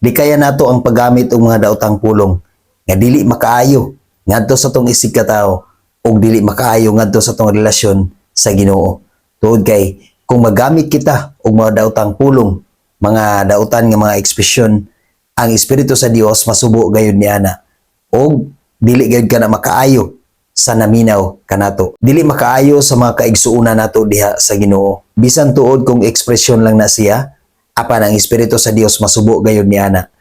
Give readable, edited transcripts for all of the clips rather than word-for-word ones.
Di kaya nato ang paggamit og mga daotang pulong nga dili makaayo ngadto sa atong isig katawo ug dili makaayo ngadto sa atong relasyon sa Ginoo. Tuod kay kung magamit kita og mga daotang pulong, mga dautan nga mga ekspresyon, ang Espiritu sa Dios masubo gayud niana og dili gayud kana makaayo sa naminaw kanato. Dili makaayo sa mga kaigsuonan nato diha sa Ginoo. Bisan tuod kung ekspresyon lang na siya, apan ang Espiritu sa Dios masubo gayud niana.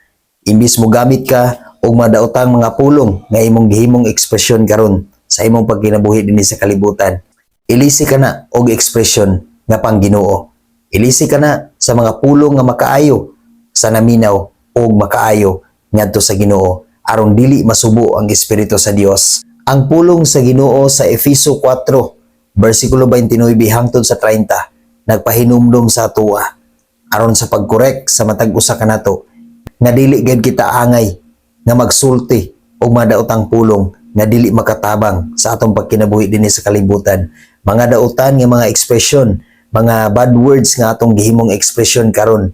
Imbis mo gamit ka og madaotang mga pulong nga imong gihimong ekspresyon karon sa imong pagkinabuhi dinhi sa kalibutan, ilisi ka na og ekspresyon nga pang Ginoo. Ilisi ka na sa mga pulong nga makaayo sa naminaw og makaayo ngadto sa Ginoo aron dili masubo ang Espiritu sa Dios. Ang pulong sa Ginoo sa Efeso 4 bersikulo 29 hangtod sa 30 nagpahinumdom sa atoa aron sa pagkorek sa matag usa kanato nga dili gid kita angay nga magsulti og madaotang pulong nga dili makatabang sa atong pagkinabuhi dinhi sa kalibutan. Mga dautan nga mga ekspresyon, mga bad words nga atong gihimong ekspresyon karon,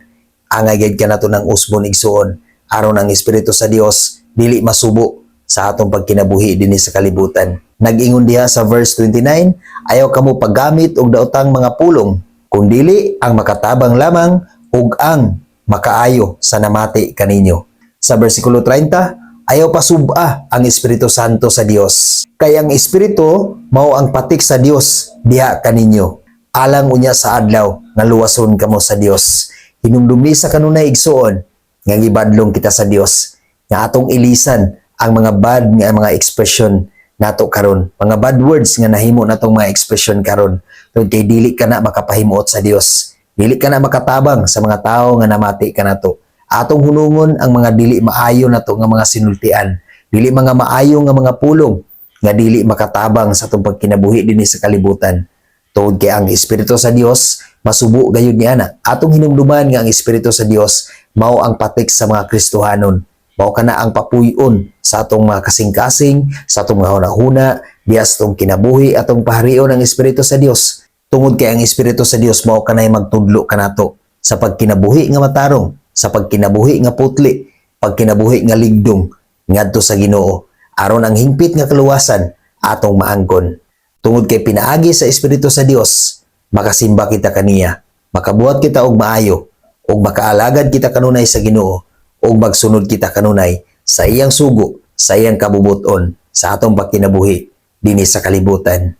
angay gid kanato ng usbon, igsuon, aron ang Espiritu sa Dios dili masubo sa atong pagkinabuhi dinhi sa kalibutan. Nag-ingon diha sa verse 29, "Ayaw kamo paggamit og daotang mga pulong, kundili ang makatabang lamang ug ang makaayo sa namati kaninyo." Sa bersikulo 30, "Ayaw pasub-a ang Espiritu Santo sa Dios. Kay ang Espiritu mao ang patik sa Dios diha kaninyo. Alang unya sa adlaw nga luwason kamo sa Dios." Hinumdumi sa kanunay, igsuon, nga gibadlong kita sa Dios nga atong ilisan ang mga bad nga mga ekspresyon nato karon, mga bad words nga nahimo natong mga ekspresyon karon, tungod kay dili ka na makapahimuot sa Dios, dili ka na makatabang sa mga tawo nga namati kanato. Atong hunungon ang mga dili maayo nato nga mga sinultian, dili mga maayo nga mga pulong nga dili makatabang sa atong pagkinabuhi dinhi sa kalibutan, tungod kay ang Espiritu sa Dios masubo gayud niana. Atong hinumduman nga ang Espiritu sa Dios mao ang patik sa mga Kristohanon, mao kana ang papuy-on sa atong mga kasing-kasing, sa atong mga hunahuna, diha sa atong kinabuhi. Atong paharion ang Espiritu sa Dios, tungod kay ang Espiritu sa Dios mao kanay magtudlo kanato sa pagkinabuhi nga matarong, sa pagkinabuhi nga putli, pagkinabuhi nga ligdong ngadto sa Ginoo, aron ang hingpit nga kaluwasan atong maangkon. Tungod kay pinaagi sa Espiritu sa Dios, makasimba kita kaniya, makabuhat kita og maayo, ug makaalagad kita kanunay sa Ginoo, ug magsunod kita kanunay sa iyang sugo, sa iyang kabubuton sa atong pagkinabuhi dinhi sa kalibutan.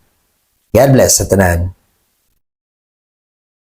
God bless sa tanan.